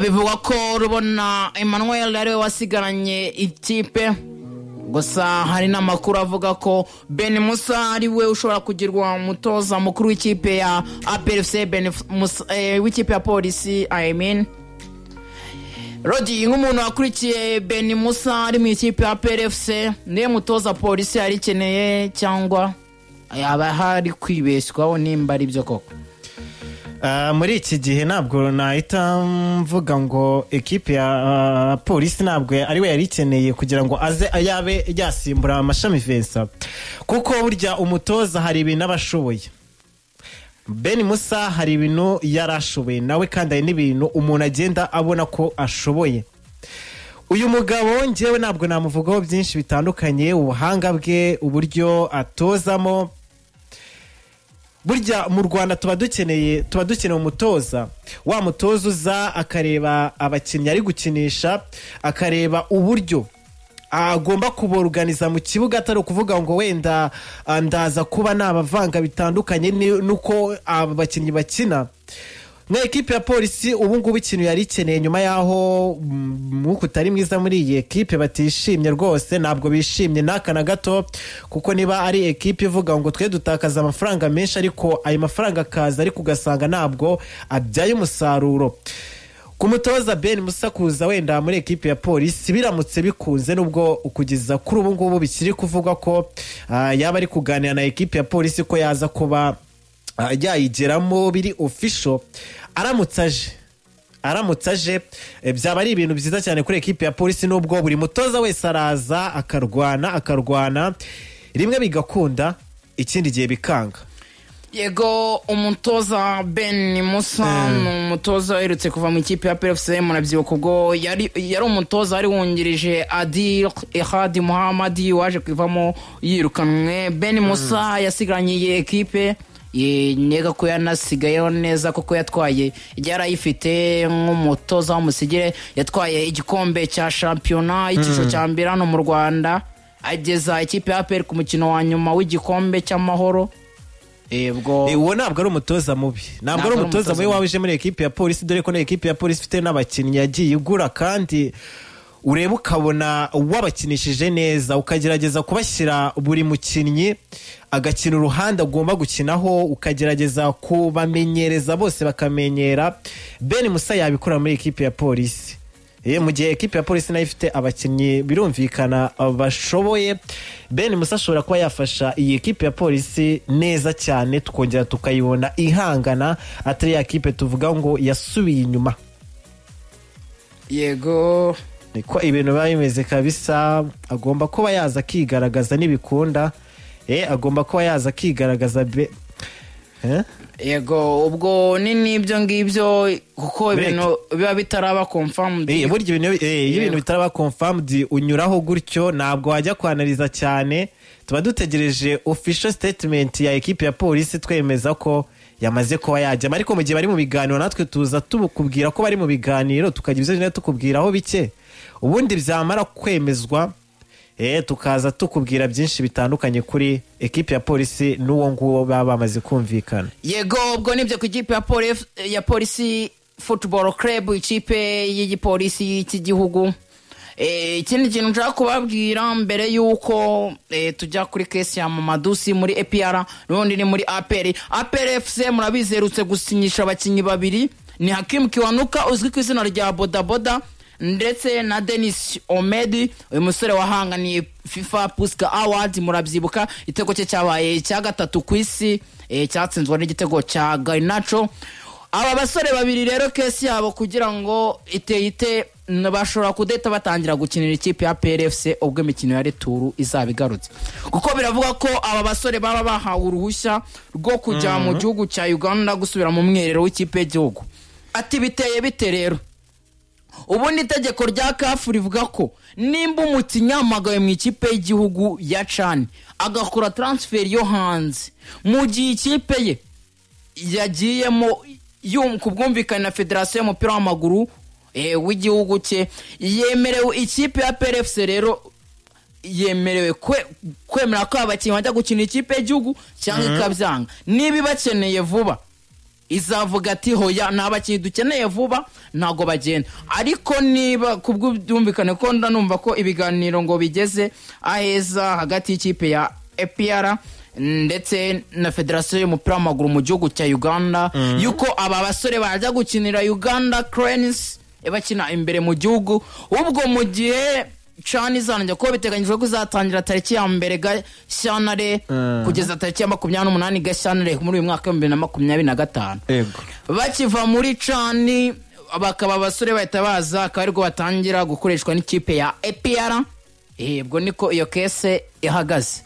Bivugwa ko Rubona Emmanuel ariwe wasigaranye ikipe, gusa hari n'amakuru avuga ko Ben Musa ariwe ushobora kugirwa umutoza mukuru w'ikipe ya APRFC, Ben Musa, w'ikipe ya Polisi, I mean. Rodi, nk'umuntu wakurikiye Ben Musa ari mu ikipe ya PRFC, niwe mutoza Polisi yari ikeneye cyangwa yaba hari kwibeshywaho, nimba ari byo koko? Muri iki gihe ntabwo nahita mvuga ngo ekipe ya Polisi ntabwo ari we yari ikeneye kugira ngo aze yabe yasimbura Amashami Vincent, kuko burya umutoza hari ibintu aba ashoboye. Ben Musa hari ibintu yari ashoboye nawe, kandi hari n'ibintu umuntu agenda abona ko ashoboye. Uyu mugabo ngewe ntabwo namuvugaho byinshi bitandukanye, ubuhanga bwe, uburyo atozamo. Burya mu Rwanda tuba dukeneye umutoza, wa mutoza uza akareba abakinnyi ari gukinisha, akareba uburyo agomba kuboruganiza mu kibuga, atari ukuvuga ngo wenda ndaza kuba nabavanga bitandukanye n'uko aba bakinnyi bakina. Nka ekipe ya Polisi ubu ngubu, ikintu yari ikeneye nyuma y'aho umwuka utari mwiza muri iyi ekipe, batishimye rwose, ntabwo bishimye n'aka na gato, kuko niba ari ekipe ivuga ngo twe dutakaza amafaranga menshi, ariko ayo mafaranga akaza ariko ugasanga ntabwo abyaye umusaruro, ku mutoza Ben Musa kuza wenda muri ekipe ya Polisi biramutse bikunze, nubwo kugeza kuri ubu ngubu bikiri kuvugwa ko yaba ari kuganira na ekipe ya Polisi ko yaza kuba yayigeramo biri official, aramutse aje, byaba ari ibintu byiza cyane kuri ekipe ya Polisi, nubwo buri mutoza wese araza akarwana, akarwana rimwe bigakunda, ikindi gihe bikanga. Yego, umutoza Ben Musa ni umutoza uherutse kuva mu ikipe ya PFC. Murabyibuka ubwo yari umutoza wari wungirije Adil Ehadi Muhammadi waje kuvamo yirukanwe. Ben Musa yasigaranye iyi ekipe, nkeka ko yanasigayeho neza kuko yatwaye, yari ayifite nk'umutoza w'umusigire, yatwaye igikombe cya shampiyona y'icyiciro cya mbere hano mu Rwanda, ageza ikipe ya APR ku mukino wa nyuma w'igikombe cy'Amahoro. Ubwo Uwo ntabwo ari umutoza mubi, ntabwo ari umutoza mubi waba uje muri ekipe ya Polisi, dore ko na ekipe ya Polisi ifite n'abakinnyi yagiye igura, kandi ureba ukabona wabakinishije neza, ukagerageza kubashyira buri mukinnyi agakina uruhande agomba gukinaho, ukagerageza kubamenyereza bose bakamenyera. Ben Musa yabikora muri ekipe ya Polisi. Mu gihe ekipe ya Polisi nayo ifite abakinnyi birumvikana bashoboye, Ben Musa ashobora kuba yafasha iyi ekipe ya Polisi neza cyane, tukongera tukayibona ihangana, atari ya kipe tuvuga ngo yasubiye inyuma. Niko ibintu biba bimeze kabisa. Agomba kuba yaza akigaragaza nibikunda, agomba kuba yaza akigaragaza be. Yego, ubwo ni n'ibyo ngibyo kuko Break. ibintu biba bitaraba confirmed. Burya ibintu, iyo ibintu bitaraba confirmed unyuraho gutyo, ntabwo wajya kwanaliza cyane. Tuba dutegereje official statement ya ekipe ya Polisi twemeza ko yamaze kuba yajyamo, ariko mu gihe bari mu biganiro natwe tuza tubukubwira ko bari mu biganiro, tukagira ibyo tugenda tukubwiraho bike, ubundi byamara kwemezwa tukaza tukubwira byinshi bitandukanye kuri ekipe ya Polisi n'uwo nguwo baba bamaze kumvikana. Yego, ubwo nibyo ku ikipe ya Polisi Football Club, ikipe y'igipolisi cy'igihugu. Ikindi kintu nshaka kubabwira mbere y'uko tujya kuri case ya Mamadou Sy muri APR, n'ubundi ni muri APR. APR FC murabizi gusinyisha abakinnyi babiri, ni Hakim Kiwanuka uzwi ku izina rya Bodaboda ndetse na Denis Omedi, uyu musore wahanganiye FIFA Puskas Award. Murabyibuka igitego cye cyabaye icya gatatu ku isi, cyatsinzwe n'igitego cya Garnacho. Aba basore babiri rero, case yabo kugira ngo iteye ite, bashobora kudeta batangira gukinira ikipe ya PRFC ubwo imikino ya retour izaba igarutse, kuko biravuga ko aba basore baba bahawe uruhushya rwo kujya mu gihugu cya Uganda gusubira mu mwiherero w'ikipe y'igihugu. Ati biteye bite rero? Ubundi itegeko rya CAF rivuga ko nimba umukinnyi yahamagawe mu ikipe y'igihugu ya CHAN agakora transfer yo hanze mu gihe ikipe ye yagiyemo ku bwumvikane na federasiyo y'umupira w'amaguru w'igihugu cye, yemerewe. Ikipe ya PRFC rero yemerewe kwemera ko abakinnyi bajya gukina ikipe y'igihugu cyangwa ikabyanga. Niba ibakeneye vuba Izavuga ati hoya, ni abakinnyi dukeneye vuba, ntabwo bagenda. Ariko niba kubw'ubyumvikane ko ndanumva ko ibiganiro ngo bigeze aheza hagati y'ikipe ya APR ndetse na federasiyo y'umupira w'amaguru mu gihugu cya Uganda, yuko aba basore bajya gukinira Uganda Cranes bakina imbere mu gihugu, ubwo mu gihe CHAN izanajya kuba biteganyijwe ko izatangira tariki ya 1 Gashyantare kugeza tariki ya 28 Gashyantare muri uyu mwaka wa 2025. Bakiva muri CHAN bakaba abasore bahita baza, akaba aribwo batangira gukoreshwa n'ikipe ya APR. Ubwo niko iyo case ihagaze.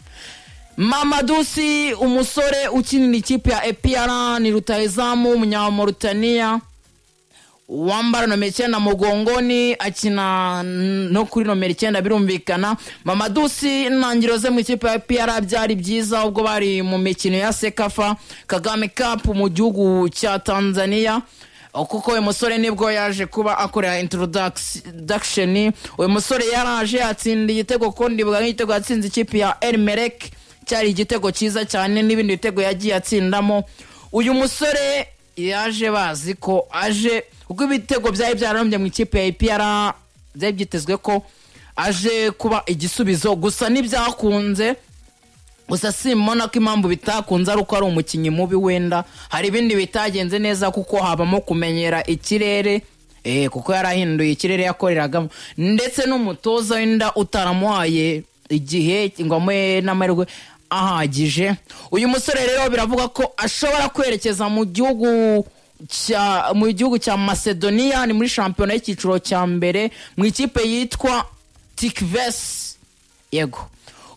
Mamadou Sy, umusore ukinira ikipe ya APR, ni rutahizamu w'umunyamauritania wambara nomero 9 mugongoni, akina no kuri nomero 9 birumvikana. Mamadou Sy intangiriro ze mu ikipe ya APR byari byiza ubwo bari mu mikino ya CECAFA Kagame Cup mu gihugu cya Tanzania, kuko uyu musore nibwo yaje kuba akorera introduction. Uyu musore yaraje atsinda igitego, ko ndibuka nk'igitego yatsinze ikipe ya El Merreikh cyari igitego cyiza cyane, n'ibindi bitego yagiye atsindamo. Uyu musore yaje bazi ko aje kuko ibitego byari byararambye mu ikipe ya APR, byari byitezwe ko aje kuba igisubizo, gusa ntibyakunze. Gusa simbona ko impamvu bitakunze ari uko ari umukinnyi mubi, wenda hari ibindi bitagenze neza, kuko habamo kumenyera ikirere, kuko yarahinduye ikirere yakoreragamo, ndetse n'umutoza wenda utaramuhaye igihe ngo amuhe n'amahirwe ahagije. Uyu musore rero biravuga ko ashobora kwerekeza mu gihugu cya Macedonia, ni muri shampiyona y'icyiciro cya mbere mu ikipe yitwa Tikves. Yego,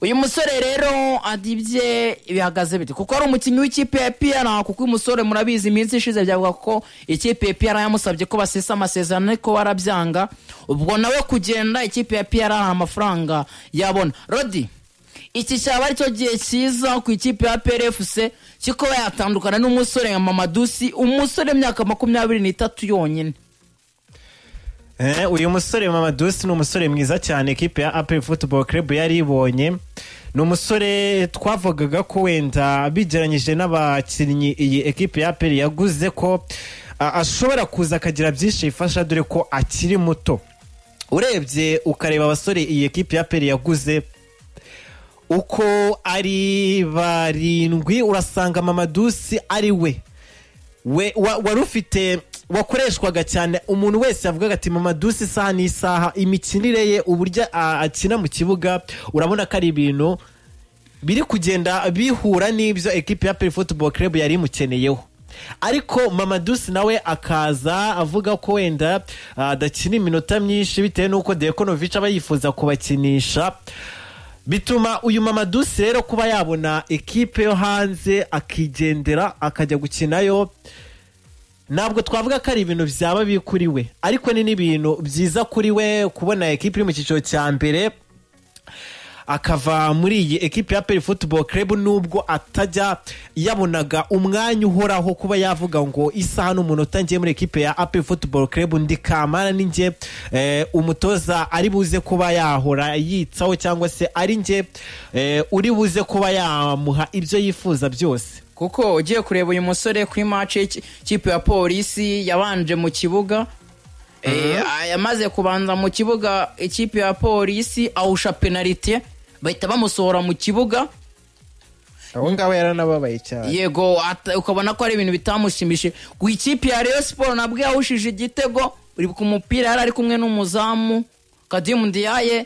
uyu musore rero adibye bihagaze bite, kuko ari umukinnyi w'ikipe ya APR, kuko uyu musore murabizi iminsi ishize byavuga ko ikipe ya APR yamusabye ko basesa amasezerano ariko barabyanga. Ubwo nawe kugenda ikipe ya APR amafaranga yabona. Rodi, iki cyaba aricyo gihe cyiza ku ikipe ya APR FC kiko yatandukana n'umusore nka Mamadou Sy, umusore w'imyaka 23 yonyine. Uyu musore Mamadou Sy ni umusore mwiza cyane ekipe ya APR Football Club yari ibonye. Ni umusore twavugaga ko wenda bigeranyije n'abakinnyi iyi ekipe ya APR yaguze ko ashobora kuza akagira byinshi ifasha, dore ko akiri muto. Urebye ukareba abasore iyi ekipe ya APR yaguze uko ari 7, urasanga Mamadou Sy ari we wari ufite wakoreshwaga cyane. Umuntu wese yavugaga ati Mamadou Sy isaha n'isaha, imikinire ye, uburyo akina mu kibuga, urabona ko ari ibintu biri kugenda bihura n'ibyo ekipe ya APR Football Club yari imukeneyeho. Ariko Mamadou Sy nawe akaza avuga ko wenda adakina iminota myinshi bitewe n'uko Dekonovic aba yifuza kubakinisha. Bituma uyu Mamadou Sy rero kuba yabona ekipe yo hanze akigendera akajya gukinayo, ntabwo twavuga ko ari ibintu byaba biri kuri we, ariko ni n'ibintu byiza kuri we kubona ekipe iri mu cyiciro cya mbere akava muri iyi ekipe ya APR Football Club, nubwo atajya yabonaga umwanya uhoraho kuba yavuga ngo isaha n'umunota ngiye muri ekipe ya APR Football Club ndi kamara ninjye umutoza ari buze kuba yahora yitsaho, cyangwa se ari nge uri buze kuba yamuha ibyo yifuza byose. Kuko ugiye kureba uyu musore kuri match y'ikipe ya Polisi yabanje mu kibuga, yamaze kubanza mu kibuga ikipe ya Polisi awusha penalty bahita bamusohora mu kibuga. Aho ngaho yaranababaye cyane. Yego, ukabona ko ari ibintu bitamushimishije. Ku ikipe ya Rayon Sport nabwo yawushije igitego, uri ku mupira yari ari kumwe n'umuzamu Kadimu Ndiaye,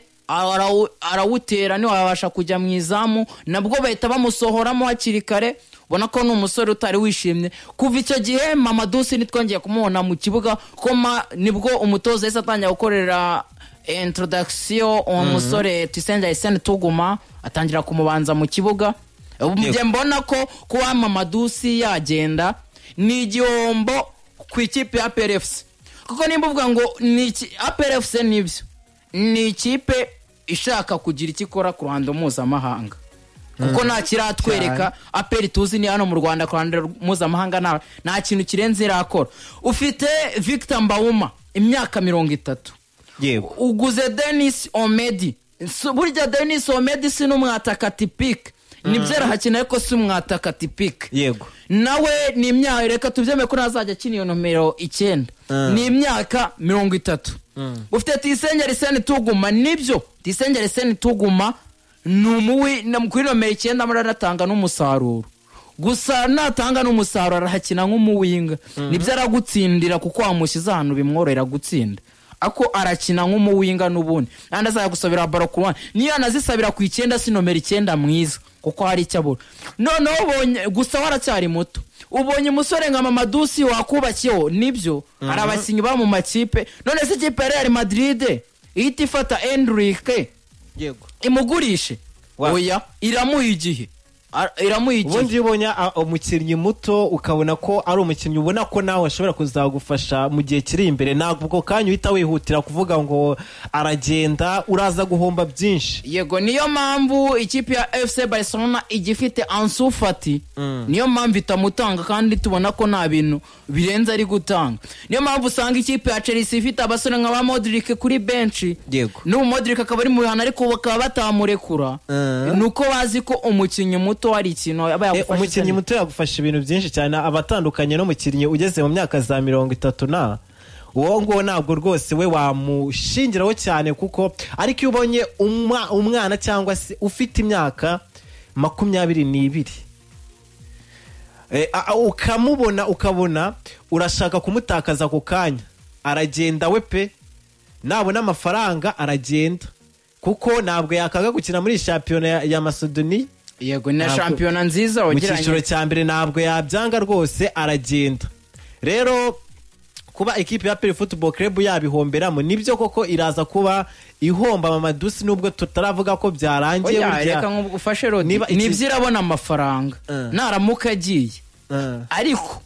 arawutera ntiwabasha kujya mu izamu, nabwo bahita bamusohoramo hakiri kare. Ubona ko ni umusore utari wishimye. Kuva icyo gihe Mamadou Sy ntitwongeye kumubona mu kibuga, koma nibwo umutoza yahise atangira gukorera introduction uwo musore Tuyisenge Arsene Tuguma, atangira kumubanza mu kibuga. Njye mbona ko kuba Mamadou Sy yagenda ni igihombo ku ikipe ya APR FC, kuko nimba uvuga ngo ni APR FC nibyo, ni ikipe ishaka kugira icyo ikora ku ruhando mpuzamahanga, kuko nta kiratwereka APR tuzi ni hano mu Rwanda ku ruhando mpuzamahanga nta kintu kirenze irakora. Ufite Victor Mbauma imyaka 30, yego, uguze Denis Omedi. Burya Denis Omedi si n'umwataka typique, Nibyo, arahakina ariko si umwataka typique. Nawe ni imyaka, reka tubyemere ko ntazajya akina iyo nomero 9. Ni imyaka 30. Ufite Tuyisenge Arsene Tuguma. Nibyo, Tuyisenge Arsene Tuguma ni umuwi kuri nomero 9, muri aratanga n'umusaruro. Gusa natanga n'umusaruro, arahakina nk'umuwinga. Nibyo, aragutsindira kuko wamushyize ahantu bimworohera gutsinda, ako arakina nk'umuwinga n'ubundi, kandi azajya gusabira ballon ku ruhande. Niyo anazisabira ku 9, si nomero 9 mwiza kuko hari icyo abura. Noneho ubonye gusa we aracyari muto, ubonye umusore nka Mamadou Sy wakubakiyeho. Nibyo, hari abakinnyi baba mu makipe. None se ikipe ya Real Madrid ihita ifata Endrick imugurishe? Oya, iramuha igihe. Iramuha igihe. Ubundi iyo ubonye umukinnyi muto, ukabona ko ari umukinnyi ubona ko nawe ashobora kuzagufasha mu gihe kiri imbere, ntabwo ubwo kanya uhita wihutira kuvuga ngo aragenda, uraza guhomba byinshi. Yego, niyo mpamvu ikipe ya FC Barcelona igifite Ansu Fati, niyo mpamvu itamutanga, kandi tubona ko nta bintu birenze ari gutanga. Niyo mpamvu usanga ikipe ya Chelsea ifite abasore nka ba Mudryk kuri benshi. N'ubu Mudryk akaba ari mu bihano, ariko bakaba batamurekura. Ni uko bazi ko umukinnyi muto hari ikintu aba yagufasha. Umukinnyi muto yagufasha ibintu byinshi cyane, aba atandukanye n'umukinnyi ugeze mu myaka za 30, na uwo nguwo ntabwo rwose we wamushingiraho cyane kuko. Ariko iyo ubonye umwana cyangwa se ufite imyaka 22, ukamubona ukabona urashaka kumutakaza ako kanya, aragenda we pe. Nabona amafaranga aragenda, kuko ntabwo yakaga gukina muri shampiyona ya Macedonia. Yego, ni na shampiyona nziza mu wagereranya. Cyiciro cya mbere ntabwo yabyanga rwose, aragenda. Rero kuba ikipe ya APR Football Club yabihomberamo, nibyo koko iraza kuba ihomba Mamadou Sy, nubwo tutaravuga ko byarangiye. Oya, Burya reka ngufashe, Rodi. Nibyo, irabona amafaranga naramuka agiye, ariko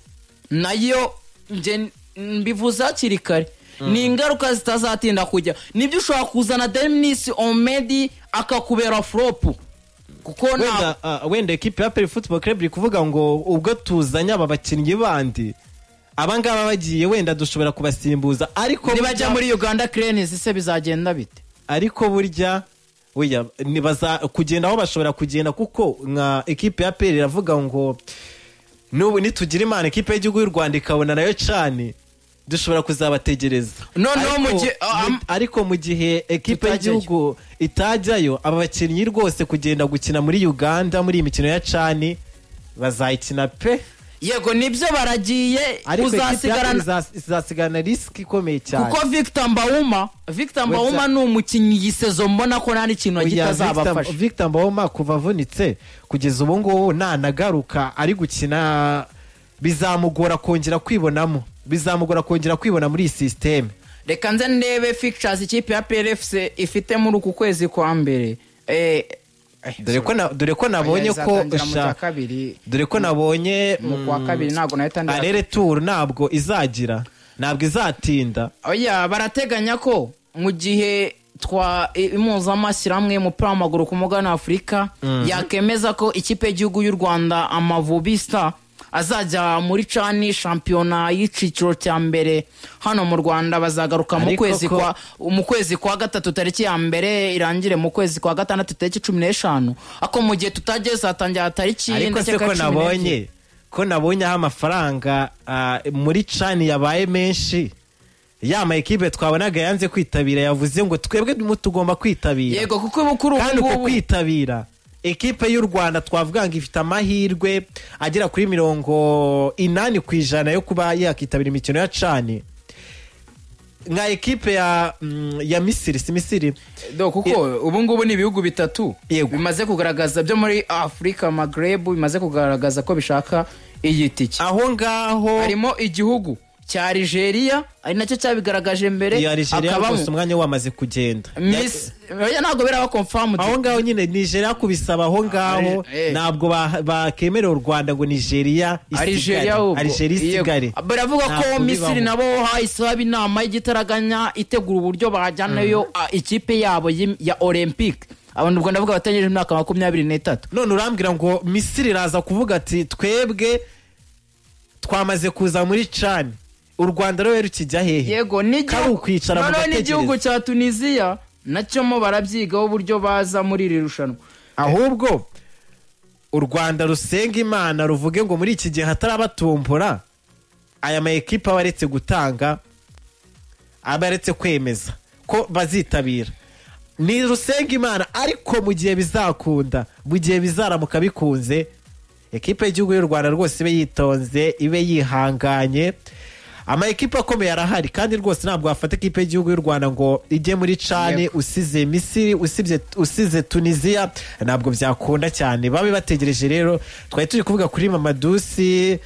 nayo njye mbivuze hakiri kare, ni ingaruka zitazatinda kujya. Nibyo, ushobora kuzana Denis Omedi akakubera flop kuko nta Wenda ekipe ya APR Football Club iri kuvuga ngo ubwo tuzanye aba bakinnyi bandi, abangaba bagiye wenda dushobora kubasimbuza, ariko nibajya burya- muri Uganda Cranes se bizagenda bite? Ariko burya oya, nibaza kugenda aho bashobora kugenda, kuko nka ekipe ya APR iravuga ngo n'ubu nitugira Imana ekipe y'igihugu y'u Rwanda ikabona nayo cane, dushobora kuzabategereza. Noneho Ariko mu gihe ariko mu gihe ekipe tutajyayo. y'igihugu itajyayo, aba bakinnyi rwose kugenda gukina muri Uganda muri iyi mikino ya CHAN bazayikina pe. Yego, nibyo, baragiye. Ariko ekipe ya APR Uzasigarana izasigarana risque ikomeye cyane. Kuko Victor Mbauma ni umukinnyi iyi saison mbona ko nta n'ikintu Oya, kitazabafasha. Victor Mbaoma kuva avunitse kugeza ubu ngubu nanagaruka ari gukina, bizamugora kongera kwibonamo, bizamugora kongera kwibona muri iyi système. Reka nze ndebe fixtures ikipe ya APR FC ifite muri uku kwezi kwa mbere. Dore ko nabonye ko Izatangira mu cya kabiri. Dore ko nabonye Mu kwa kabiri ntabwo nahita ndeba. Aller-retour ntabwo izagira, ntabwo izatinda. Oya, barateganya ko mu gihe twa impuzamashyirahamwe y'umupira w'amaguru ku mugabane wa Afurika yakemeza ko ikipe y'igihugu y'u Rwanda Amavubi Star azajya muri CHAN, shampiyona y'icyiciro cya mbere hano mu Rwanda, bazagaruka mu Ariko kwezi kwa mu kwezi kwa gatatu tariki ya mbere, irangire mu kwezi kwa gatandatu tariki 15. Ako mu gihe tutageze hatangira tariki Ariko se ndakeka ko 12. nabonye aho amafaranga muri CHAN yabaye menshi, ya ma ekipe twabonaga yanze kwitabira yavuze ngo twebwe tugomba kwitabira. Yego, kuko ubu kuri ubu Kandi uko ngubu kwitabira, ekipe y'u Rwanda twavuga ngo ifite amahirwe agera kuri 80% yo kuba yakitabira imikino ya CHAN, nka ekipe ya Misiri, si Misiri? Do, kuko ubu ngubu ni ibihugu bitatu bimaze kugaragaza byo muri Afurika, Maghreb, bimaze kugaragaza ko bishaka iyi tike. Aho ngaho Harimo igihugu cya Algeria, ari nacyo cyabigaragaje mbere. Iya, Algeria Hakabamo rwose umwanya wamaze kugenda. Oya, ntabwo biraba confirmed. Aho ngaho nyine Nigeria kubisaba aho ngaho, ntabwo bakemerera u Rwanda ngo Nigeria isigare. Algeria ahubwo. Algeria isigare. Yego. Baravuga ko Ntabwo Misiri bibaho. nabo hahise haba inama y'igitaraganya itegura uburyo bajyanayo ikipe yabo ya Olympique, abantu ubwo ndavuga bategereje imyaka 23. None urambwira ngo Misiri iraza kuvuga ati twebwe twamaze kuza muri CHAN, u Rwanda rero rukijya hehe? Yego. Kari ukwicara Noneho mugategereza. n'igihugu cya Tunisiya nacyo mo barabyigaho uburyo baza muri iri rushanwa. Ahubwo U Rwanda rusenga Imana ruvuge ngo muri iki gihe hatarabatumbura, aya ma ekipe aba aretse gutanga, aba aretse kwemeza ko bazitabira. Ni rusenga Imana, ariko mu gihe bizakunda, mu gihe bizaramuka bikunze, ekipe y'igihugu y'u Rwanda rwose ibe yitonze, ibe yihanganye. Ama ekipe akomeye arahari, kandi rwose ntabwo wafata ekipe y'igihugu y'u Rwanda ngo ijye muri CHAN usize Misiri, usize Tunisia, ntabwo byakunda cyane. Babe bategereje rero. Twari turi kuvuga kuri Mamadusi,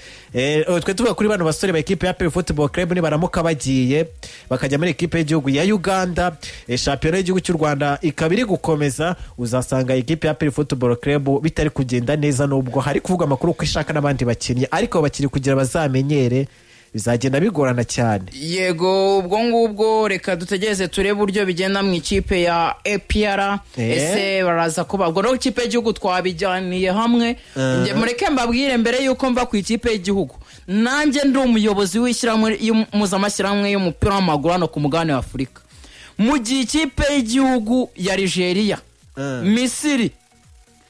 twari tuvuga kuri bano basore ba ekipe ya APR Football Club. Nibaramuka bagiye bakajya muri ekipe y'igihugu ya Uganda, shampiyona y'igihugu cy'u Rwanda ikaba iri gukomeza, uzasanga ekipe ya APR Football Club bitari kugenda neza, nubwo hari kuvuga amakuru ko ishaka n'abandi bakinnyi, ariko bakiri kugira bazamenyere, bizagenda bigorana cyane. Yego, ubwo ngubwo reka dutegereze turebe uburyo bigenda mu ikipe ya APR. Ese baraza kuba ubwo no ikipe y'igihugu twabijyaniye hamwe. Njye mureke mbabwire, mbere yuko mva ku ikipe y'igihugu, nanjye ndi umuyobozi w'ishyirahamwe y'impuzamashyirahamwe y'umupira w'amaguru hano ku mugabane wa Afurika, mu gihe ikipe y'igihugu ya Nigeria, Misiri,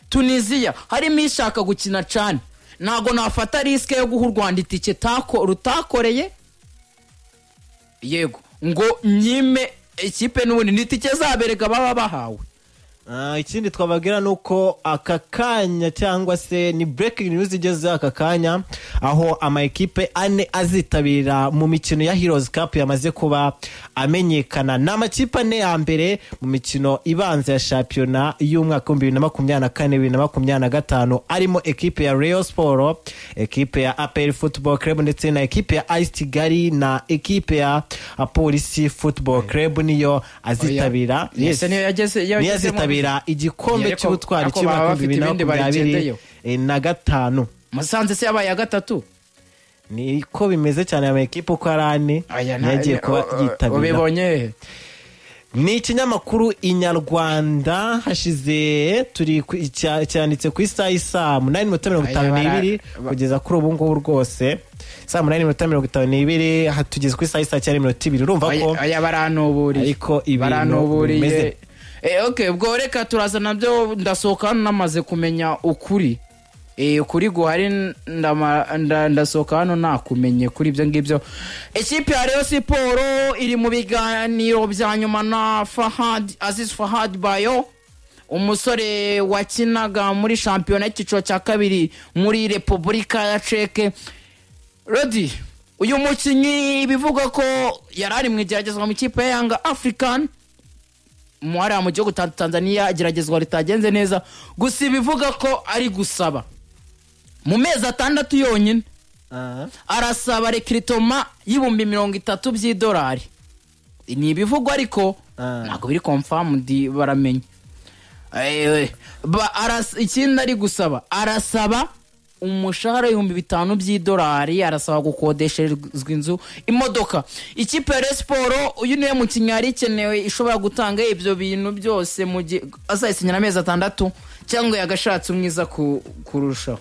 Tunisia harimo ishaka gukina cyane, ntabwo nafata risque yo guha u Rwanda itike rutakoreye, yego, ngo nyime ikipe n'ubundi ni itike zaberega baba bahawe. Ikindi twababwira ni uko aka kanya, cyangwa se ni breaking news igeze aka kanya, aho ama ekipe ane azitabira mu mikino ya Heroes Cup yamaze kuba amenyekana. Ni amakipe ane ya mbere mu mikino ibanza ya shampiyona y'umwaka 2024 2025, arimo ekipe ya Rayon Sport, ekipe ya APR Football Club, ndetse na ekipe ya AS Kigali na ekipe ya Polisi Football Club niyo azitabira. Yes. Ese niyo yageze niyo yagezemo? azitabira igikombe cy'ubutwari Ariko baba cy'umwaka bafite w'ibihumbi bibiri na ibindi makumyabiri bagendeyeho. Na gatanu. Musanze se yabaye iya gatatu? Niko bimeze cyane. Ama ekipe uko ari ane Aya, yagiye kuba yitabira. Ubibonye he? Ni ikinyamakuru Inyarwanda, hashize turi cyanditse ku isaha y'isaa 8:52 Aya, kugeza kuri ubu ngubu rwose saa 8:52, tugeze ku isaha y'isaa 9:02, urumva ko Aya, baranuburiye. Ariko ibintu Baranuburiye. bimeze. Okay, ubwo reka turaza nabyo. Ndasohoka hano namaze kumenya ukuri. Ukuri guhari, ndasohoka hano nakumenye kuri ibyo ngibyo. Ikipe ya Rayon Sport iri mu biganiro bya nyuma na Fahad Aziz Fahad Bayo, umusore wakinaga muri shampiyona y'icyiciro cya kabiri muri Repubulika ya Ceke. Rodi, uyu mukinnyi bivugwa ko yari ari mu igeragezwa mu ikipe ya Yanga African hariya mu gihugu cya Tanzania, igeragezwa ritagenze neza. Gusa ibivuga ko ari gusaba mu mezi 6 yonyine, arasaba recrutement y'30,000 by'idolari. Ni ibivugwa ariko ntabwo biri confirmed, baramenya. Ikindi ari gusaba, arasaba umushahara w'5,000 by'idolari, arasaba gukodesherezwa inzu, imodoka. Ikipe ya Rayon Sport, uyu niwe mukinnyi yari ikenewe ishobora gutanga ibyo bintu byose mu gihe azayisinyira amezi 6, cyangwa yagashatse umwiza kurushaho.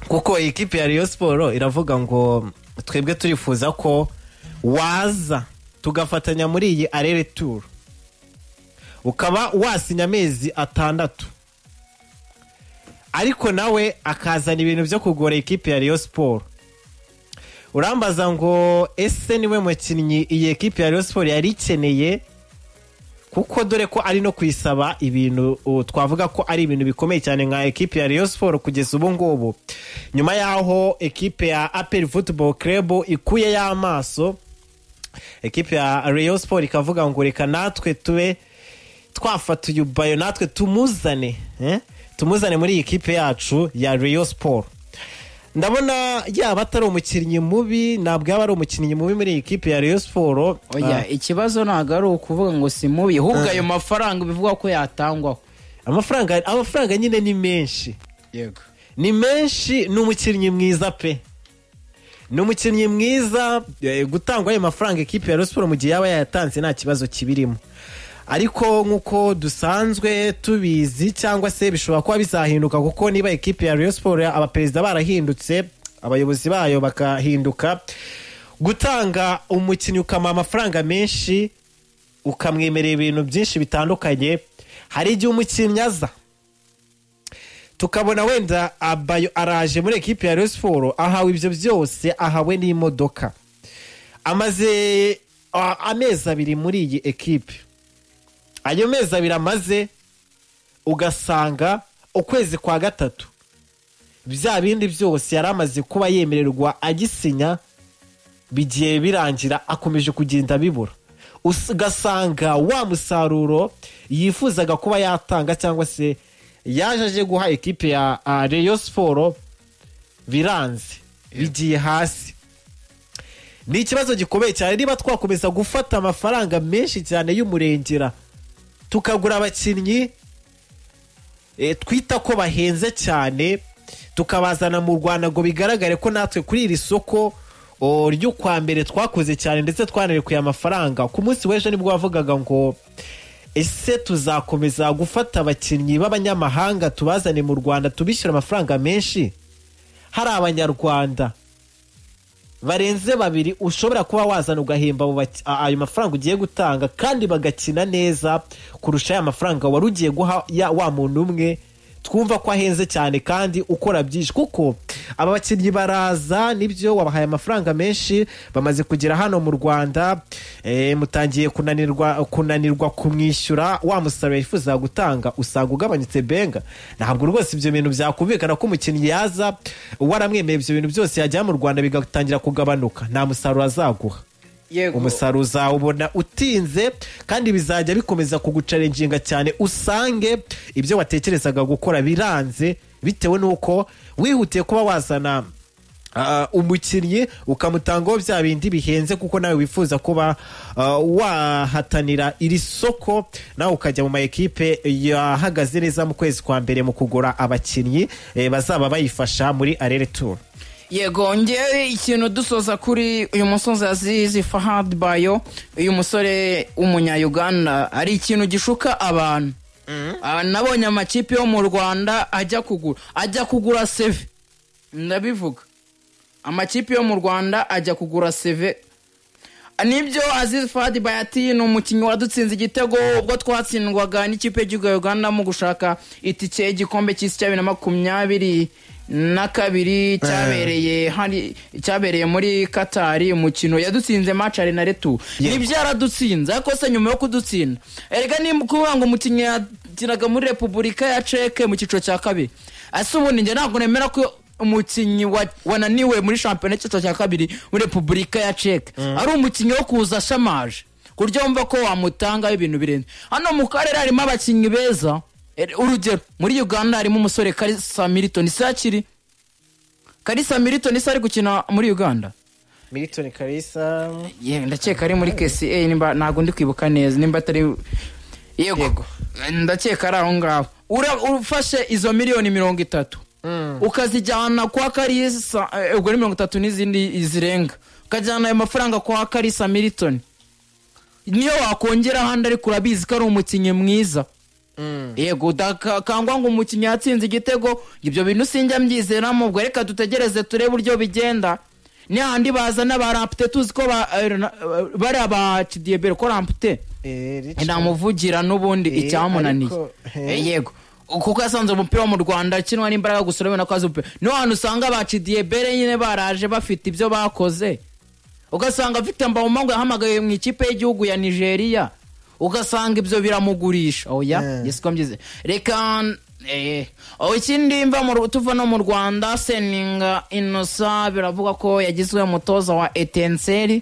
Kuko iyi kipe ya Rayon Sport iravuga ngo twebwe turifuza ko waza tugafatanya muri iyi aller-retour, ukaba wasinya amezi 6, ariko nawe akazana ibintu byo kugora ikipe ya Rayon Sport. Urambaza ngo ese niwe mukinnyi iyi ekipe ya Rayon Sport yari ikeneye? Kuko dore ko ari no kuyisaba ibintu twavuga ko ari ibintu bikomeye cyane nka ekipe ya Rayon Sport kugeza ubu ngubu, nyuma y'aho ekipe ya APR Football Club ikuye y'amaso, ekipe ya Rayon Sport ikavuga ngo reka natwe tube twafata uyu Bayo, natwe tumuzane, eh? Tumuzane muri iyi kipe yacu ya Rayon Sport. Ndabona yaba atari umukinnyi mubi, ntabwo yaba ari umukinnyi mubi muri iyi kipe ya Rayon Sport. Oya, ikibazo ntabwo ari ukuvuga ngo si mubi, ahubwo ayo mafaranga bivugwa ko yatangwaho. Amafaranga nyine ni menshi. Yego. Ni menshi. Ni umukinnyi mwiza pe, ni umukinnyi mwiza. Gutangwa ayo mafaranga ekipe ya Rayon Sport mu gihe yaba yayatanze nta kibazo kibirimo, ariko nk'uko dusanzwe tubizi, cyangwa se bishobora kuba bizahinduka, kuko niba ekipe ya Rayon Sport abaperezida barahindutse, abayobozi bayo bakahinduka, gutanga umukinnyi ukamuha amafaranga menshi, ukamwemerera ibintu byinshi bitandukanye, hari igihe umukinnyi aza Tukabona wenda Abayo araje muri ekipe ya Rayon Sport, ahawe ibyo byose, ahawe n'imodoka, amaze amezi 2 muri iyi ekipe. Ayo mezi 2 amaze, ugasanga ukwezi kwa 3 bya bindi byose yari amaze kuba yemererwa agisinya bigiye birangira, akomeje kugenda bibura. Ugasanga wa musaruro yifuzaga kuba yatanga cyangwa se yaje guha ekipe ya Rayon Sport biranze, bigiye hasi. Ni ikibazo gikomeye cyane niba twakomeza gufata amafaranga menshi cyane y'umurengera tukagura abakinnyi twita ko bahenze cyane, tukabazana mu Rwanda ngo bigaragare ko natwe kuri iri soko ryo kwa mbere twakoze cyane ndetse twanarekuye amafaranga. Ku munsi w'ejo nibwo wavugaga ngo ese tuzakomeza gufata abakinnyi b'abanyamahanga tubazane mu Rwanda tubishyura amafaranga menshi, hari abanyarwanda barenze 2 ushobora kuba wazana ugahemba ayo mafaranga ugiye gutanga kandi bagakina neza kurusha aya mafaranga wari ugiye guha wa muntu umwe twumva ko ahenze cyane kandi ukora byinshi. Kuko aba bakinnyi baraza, nibyo wabahaye amafaranga menshi, bamaze kugera hano mu Rwanda, mutangiye kunanirwa kumwishyura wa musaruro yifuza gutanga, usanga ugabanyutse benga. Ntabwo rwose ibyo bintu byakumvikana ko umukinnyi yaza waramwemeye ibyo bintu byose yajya mu Rwanda bigatangira kugabanuka, nta musaruro azaguha. Umusaruro uzawubona utinze kandi bizajya bikomeza kugucarenginga cyane, usange ibyo watekerezaga gukora biranze bitewe nuko wihutiye kuba wazana umukinnyi ukamutangaho bya bindi bihenze, kuko nawe wifuza kuba wahatanira iri soko, nawe ukajya mu ma ekipe yahagaze neza mu kwezi kwa mbere mu kugura abakinnyi bazaba bayifasha muri Arere Tour. Yego, ngewe ikintu dusoza kuri uyu musozi Azizi Fahad Bayo, uyu musore w'umunya-Uganda, ari ikintu gishuka abantu. Nabonye amakipe yo mu Rwanda ajya kugura CV, ndabivuga, amakipe yo mu Rwanda ajya kugura CV. Nibyo Azizi Fahad Bayo ati ni umukinnyi wadutsinze igitego ubwo twatsindwaga n'ikipe y'igihugu ya Uganda mu gushaka itike y'igikombe cy'isi cya 2022 cyabereye muri Katari, umukino yadutsinze match ari na retu. Nibyo yaradutsinze, ariko se nyuma yo kudutsinda, erega ni kuvuga ngo umukinnyi yakinaga muri Repubulika ya Czech mu cyiciro cya 2, ase ubundi njye ntabwo nemera ko umukinnyi wananiwe muri shampiyona y'icyiciro cya 2 muri Repubulika ya Czech ari umukinnyi wo kuza ashamaje kuryo wumva ko wamutanga ibintu birenze. Hano mu karere harimo abakinnyi beza, urugero muri Uganda harimo umusore Karisa Milton Sakiri. Karisa Milton ari gukina muri Uganda. Milton Karisa, ndakeka ari muri KCA, nimba ntago ndi kwibuka neza, nimba atari yego ndakeka ari aho ngaho. Ufashe izo miliyoni 30 ukazijyana kwa Karisa, ubwo ni 30 n'izindi zirenga, ukajyana ayo mafaranga kwa Karisa Milton, niyo wakongera ahandi, ariko urabizi ko ari umukinnyi mwiza. Yego, kangwa ngo umukinnyi yatsinze igitego, ibyo bintu sinjya mbyizeramo. Ubwo reka dutegereze turebe uburyo bigenda. Ni handi bazana ba Rampte, tuzi ko bari aba Chidiebere ko Rampte ndamuvugira n'ubundi icyamunaniye. Yego, kuko yasanze umupira wo mu Rwanda kinwa n'imbaraga gusa, urabona ko azi umupira. Niho hantu usanga ba Chidiebere nyine baraje bafite ibyo bakoze, ugasanga afite Mbawumango yahamagaye mu ikipe y'igihugu ya Nigeria, ugasanga ibyo biramugurisha. Oya, yesiko mbize. Reka ikindi mva tuva no mu Rwanda, Seninga Innocent biravuga ko yagizwe umutoza wa Etincelle.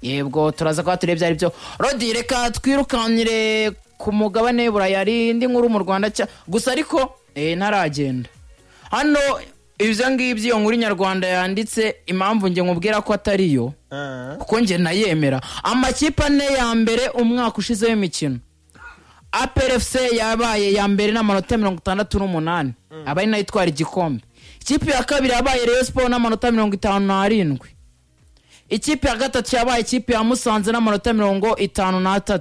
Yebwo turaza kwa turebye ari byo. Rodi, reka twirukanire ku mugabane Burayi, ari indi nkuru mu Rwanda gusa, ariko ntaragenda hano. Ibyo ngibyo iyo nkuru Nyarwanda yanditse, impamvu nge nkubwira ko atariyo kuko nge nayemera. Amakipe 4 ya mbere umwaka ushize w'imikino, APR FC yabaye ya mbere n'amanota 68, abaye nayo itwara igikombe. Ikipe ya kabiri yabaye Rayon Sport n'amanota 57. Ikipe ya gatatu yabaye ikipe ya Musanze n'amanota 53.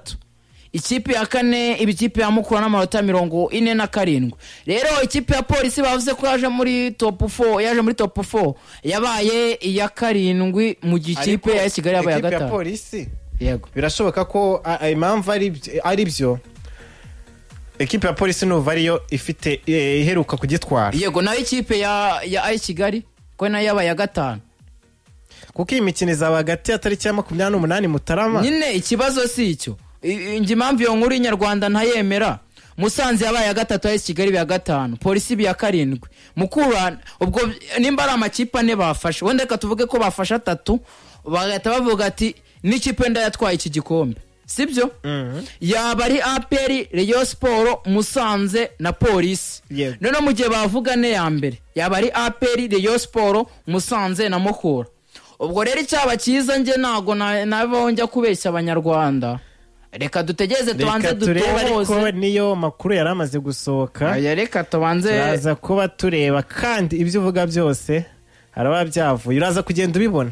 Ikipe ya kane ikipe ya Mukura n'amanota 47. Rero ikipe ya Polisi bavuze ko yaje muri top 4, yaje muri top 4 yabaye iya 7 mu gikipe ya Kigali yabaye ya 5. Ikipe ya Polisi, yego, birashoboka ko impamvu ari byo. Ekipe ya Polisi nuva ariyo ifite iheruka kugitwara. Yego, nayo ikipe ya AS Kigali ko nayo yabaye iya gatanu. Kuko iyi mikino izaba hagati ya tariki ya 28 Mutarama. Nyine ikibazo si icyo. Njye impamvu iyo nkuru y'inyarwanda ntayemera, Musanze yabaye iya gatatu, AS Kigali iba iya gatanu, Polisi iba iya karindwi, Mukura. Ubwo nimba ari amakipe ane bafashe, wenda reka tuvuge ko bafashe atatu, bagahita bavuga ati n'ikipe wenda yatwaye iki gikombe, sibyo? Yaba ari APR, Rayon Sport, Musanze na Polisi. Noneho mu gihe bavuga ane ya mbere, yaba ari APR, Rayon Sport, Musanze na Mukura. Ubwo rero icyaba cyiza, njye ntabwo nabaho njya kubeshya Abanyarwanda. Reka dutegereze, tubanze Reka turebe, ariko dutohoze. niyo makuru yari amaze gusohoka. Aya, reka tubanze. Turaza kuba tureba, kandi ibyo uvuga byose haraba byavuye, uraza kugenda ubibona.